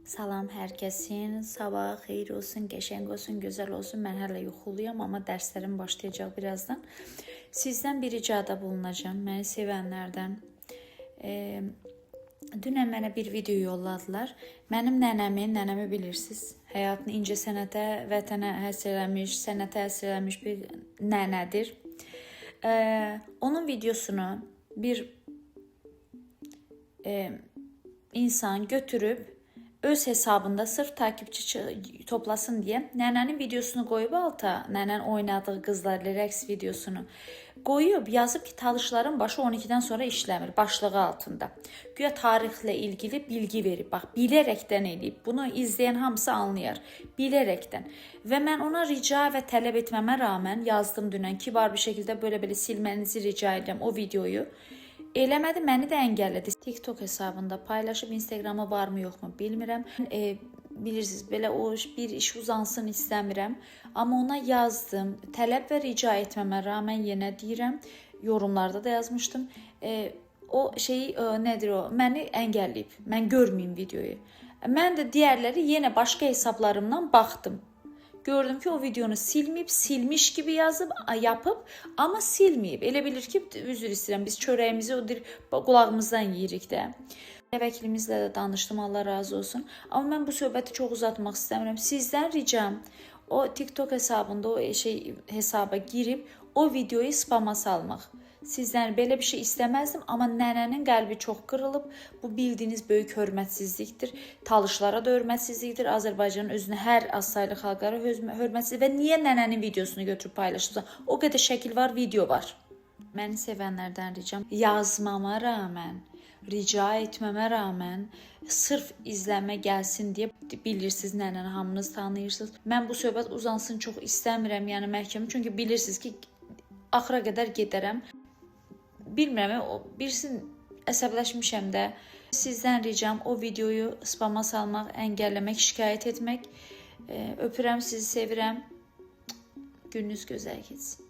Salam hər kəsin. Sabah xeyir olsun, qəşəng olsun, gözəl olsun. Mən hələ yuxuluyam, amma dərslərim başlayacaq birazdan. Sizdən bir ricada bulunacağam, məni sevənlərdən. Dünən mənə bir video yolladılar. Mənim nənəmi, nənəmi bilirsiniz, həyatını incə sənətə, vətənə həsr eləmiş, sənətə həsr eləmiş bir nənədir. Onun videosunu bir insan götürüb öz hesabında sırf takipçi toplasın deyə nənənin videosunu qoyub alta, nənənin oynadığı qızlarla rəqs videosunu qoyub yazıb ki, talışların başı 12-dən sonra işləmir başlığı altında. Güya tarixlə ilgili bilgi verib. Bax, bilərəkdən eləyib. Bunu izləyən hamısı anlayar. Bilərəkdən. Və mən ona rica və tələb etməmə rağmen yazdım dünən kibar bir şəkildə belə-belə silmənizi rica edirəm o videoyu. Eləmədi, məni də əngəllədi. TikTok hesabında paylaşıb, Instagramı varmı yoxmu bilmirəm. Bilirsiniz, belə o bir iş uzansın istəmirəm. Amma ona yazdım. Tələb və rica etməmə rağmen yenə deyirəm, yorumlarda da yazmışdım. O şey nədir o? Məni əngəlləyib. Mən görməyim videoyu. Mən də digərləri yenə başqa hesablarımdan baxdım. Gördüm ki, o videonu silməyib, silmiş gibi yazıb, yapıb, amma silməyib. Elə bilir ki, üzr istəyirəm, biz çörəyimizi o dir qulağımızdan yeyirik də. Vəkilimizlə də danışdım, Allah razı olsun. Amma mən bu söhbəti çox uzatmaq istəmirəm. Sizdən ricam, o TikTok hesabında o şey hesaba girib o videoyu spama salmaq. Sizdən belə bir şey istəməzdim, amma nənənin qəlbi çox qırılıb. Bu bildiyiniz böyük hörmətsizlikdir. Talışlara da hörmətsizlikdir. Azərbaycanın özünə hər azsaylı xalqlara hörmətsizlik və niyə nənənin videosunu götürüb paylaşıbsa? O qədər şəkil var, video var. Məni sevənlərdən ricam, yazmama rağmen, rica etməmə rağmen sırf izlənmə gəlsin deyə bilirsiniz, nənəni hamınız tanıyırsınız. Mən bu söhbət uzansın çox istəmirəm, yəni məhkəmə, çünki bilirsiniz ki, axıra qədər gedərəm. Bilmirəm, o birsin əsəbləşmişəm də. Sizdən ricam o videoyu spama salmaq, əngəlləmək, şikayət etmək. Öpürəm, sizi sevirəm. Gününüz gözəl keçsin.